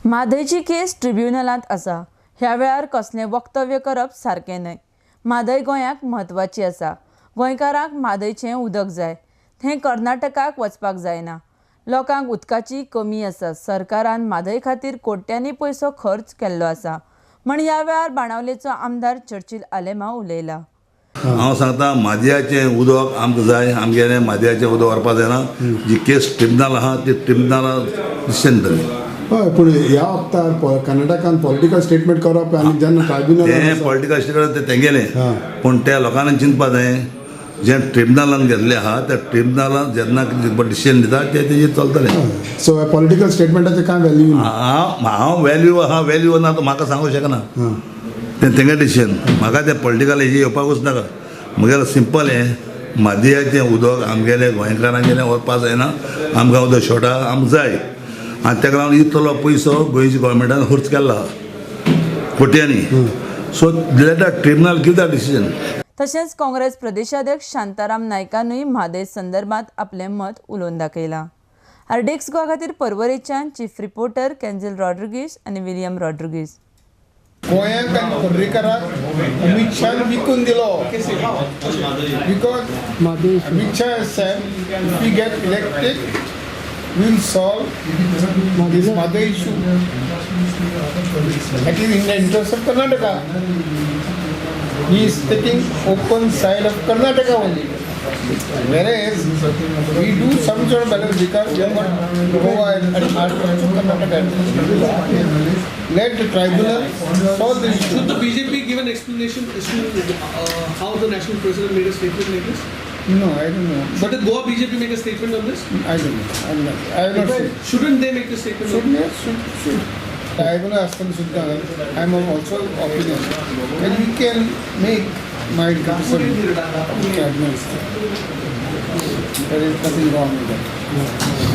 म्हादयची केस ट्रिब्युनलांत आसा. ह्या वेळार कसलें वक्तव्य करप सारकें न्हय. म्हादय गोंयाक म्हत्वाची आसा. गोंयकारांक म्हादयचें उदक जाय. थंय कर्नाटकाक वचपाक जायना. लोकांक उदकाची कमी आसा. सरकारान म्हादय खातीर कोट्यांनी पयसो खर्च केल्लो आसा म्हण ह्या वेळार बाणावलेचो आमदार चर्चिल आलेमांव उलयला. हांव सांगता, मादयाचें उदक आमकां जाय. आमगेलें मादयाचें उदक व्हरपा जायना. जी केस ट्रिब्युनल आहा, ती ट्रिब्युनला डिसिजन दितली. हय, पूण ह्या वक्तार कर्नाटकान पॉलिटिकल स्टेटमेंट करप आनी जेन्ना ट्रायब्युनल तें पॉलिटिकल स्टेटमेंट तें तेंगेलें, पूण त्या लोकांनी चिंतपा जाय, जें ट्रिब्युनलान घेतलें आहा, त्या ट्रिब्युनलान जेन्ना कितें डिसिजन दिता तें तेजेर चलतलें. सो पॉलिटिकल स्टेटमेंटाचे कांय व्हॅल्यू ना? हांव हांव व्हॅल्यू आहा, व्हॅल्यू ना तो म्हाका सांगूंक शकना. तें तेंगे डिसिजन. म्हाका तें पॉलिटिकल हेजेर येवपाकूच नाका. म्हगेलें सिंपल हें, मादयाचें उदक आमगेलें गोंयकारांगेलें व्हरपा जायना. आमकां उदक शॉर्ट आहा, आमकां जाय आनी ताका लागून इतलो पयसो गोंयच्या गोवोरमेंटान खर्च केल्लो आहा कोट्यांनी. So let the tribunal give the decision. तशेंच काँग्रेस प्रदेशाध्यक्ष शांताराम नायकानूय म्हादय संदर्भात आपलें मत उलोवन दाखयलां. आरडीएक्स गोवा खातीर परवरेच्यान चीफ रिपोर्टर केन्झल रॉड्रिगीस आनी विलियम रॉड्रिगीस. गोंयांक आनी पर्रीकाराक अमीत शान विकून दिलो, because Amit Shah said, "If we get elected, we will solve this Mhadei issue." That is in the interest of Karnataka. He is taking open side of Karnataka only. Whereas we do some sort of balance because we have got Goa and also Karnataka. Let the tribunal solve the issue. Should the BJP give an explanation as to how the national president made a statement like this? No, I don't know. But the Goa BJP make a statement on this? I don't know. I'm not. I have not seen. Shouldn't they make a statement? Should on yes, should. Tribunal आसतना सुद्दां I am also opinion that we can make my criticism of tribunal. There is nothing wrong with that.